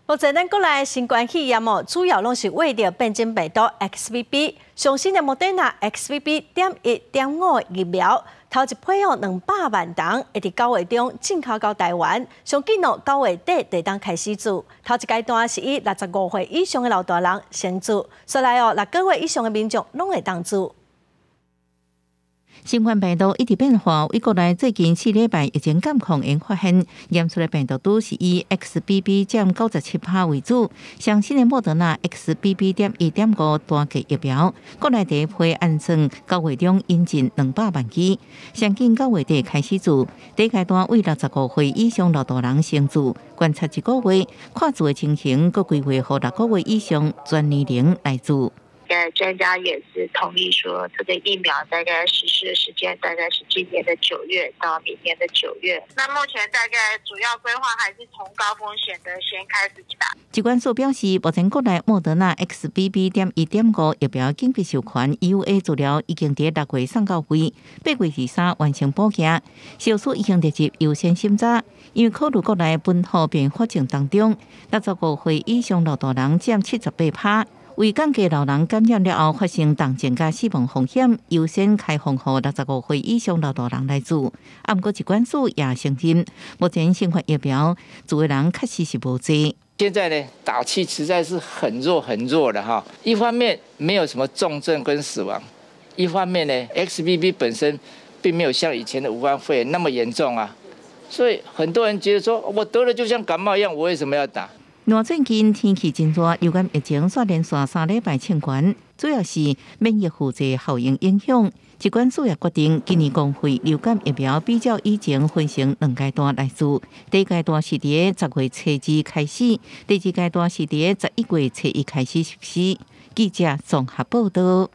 目前咱國內新冠肺炎哦，主要攏是為著變種病毒 XBB，上新的莫德納 XBB.1.5疫苗，頭一批哦200萬劑會佇9月中進口到台灣，上緊哦9月底就會當開始注。頭一階段是以65歲以上的老大人先注，紲來哦6個月以上的民眾攏會當注。新冠病毒一直變化，美國內最近4禮拜疫情監控𪜶發現，驗出的病毒都是以 XBB 佔97%為主。上新的莫德納 XBB.1.5單劑疫苗，國內第一批按算9月中引進200萬劑，上緊9月底開始注。第一階段為65歲以上老大人先注，觀察一個月，看注的情形，閣規劃予6個月以上全年齡來注。專家也是同意說，這個疫苗大概實施的時間大概是今年的九月到明年的九月。那目前大概主要規劃還是從高風險的先開始打。疾管署表示，目前國內莫德納 XBB.1.5疫苗緊急授權 EUA 資料已經佇6月送到位，8月23完成補件，小組已經列入優先審查。因為考慮國內本土變發症當中，65歲以上老大人佔78%。為降低老人感染了後發生重症佮死亡風險，優先開放予65歲以上老大人來注。啊，毋過疾管署也承認，目前新冠疫苗注的人確實是無濟。現在呢，打氣實在是很弱很弱的哈。一方面沒有什麼重症跟死亡，一方面呢，XBB 本身並沒有像以前的武漢肺炎那麼嚴重啊，所以很多人覺得說我得了就像感冒一樣，我為什麼要打？另外最近天氣真熱，流感疫情煞連續3禮拜衝懸，主要是免疫輔劑效應影響。疾管署也決定，今年公費流感疫苗比較以前分成兩階段來注。第一階段是佇10月初二開始，第二階段是佇11月初一開始實施。記者綜合報道。